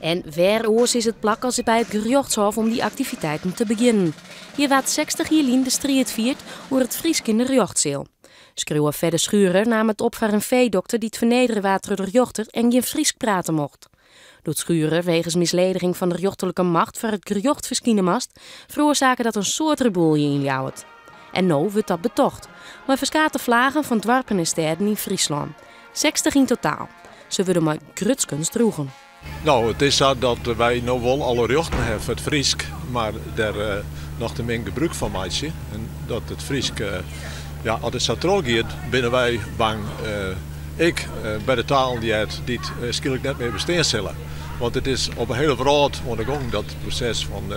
En wêr oars is it plak as by it gerjochtshôf om dy aktiviteiten te begjinnen. Hjir waard 60 jier lyn de striid fierd oer it Frysk yn de rjochtseal. Skriuwer Fedde Schurer naam it op foar in feedokter dy't fernedere waard troch de rjochter en gjin Frysk prate mocht. Doe't Schurer wegens mislediging fan de rjochterlike macht foar it gerjocht ferskine moast, feroarsake dat in soad reboelje yn Ljouwert. En no wurdt dat betocht, mei ferskate flaggen fan doarpen en stêden yn Fryslân. 60 yn totaal. Se wurde mei grutskens droegen. No, it is sa dat wy no wol alle rjochten hawwe foar it Frysk, mar dêr noch te min gebrûk fan meitsje. En dat it Frysk, ja, as it sa trochgiet, binne wy bang ek by de talen heart dy't skielk net mear bestean sille. Want it is op 'e hiele wrâld oan de gong, dat proses fan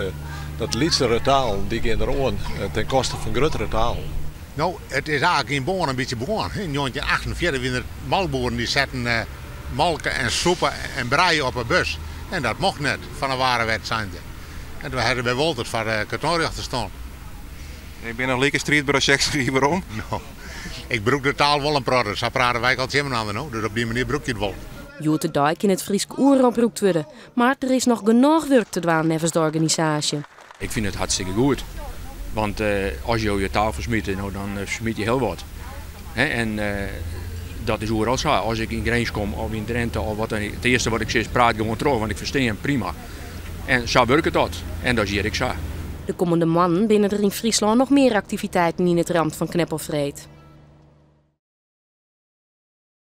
dat lytsere talen, dy gean deroan ten koste fan gruttere talen. No, it is eigentlik yn Boarn in bytsje begûn. Yn njoggentjinhûndertachtenfjirtich wiene der molkboeren dy setten molke en sûpe en brij op 'e bus. En dat mocht net fan 'e warewet, seine se. En toen hawwe se by Wolters foar de kantonrjochter stân. En jo binne noch like striidber as 60 jier werom? No, ik brûk de taal wol in protte. Sa prate wy ek al tsjin inoar no, dus op dy manier brûk je it wol. Hjoed-de-dei kin it Frysk oeral brûkt wurde, mar der is noch genôch wurk te dwaan neffens de organisaasje. Ik fyn it hartstikke goed, want as jo je taal fersmite, no dan fersmite je hiel wat. En dat is oeral sa. As ik yn Grins kom of yn Drinte of wat dan ek, it earste wat ik sis, praat gewoan troch, want ik ferstean him prima. En sa wurket dat. En dat is hjir ek sa. De kommende moannen binne der yn Fryslân noch mear aktiviteiten yn it ramt fan Kneppelfreed.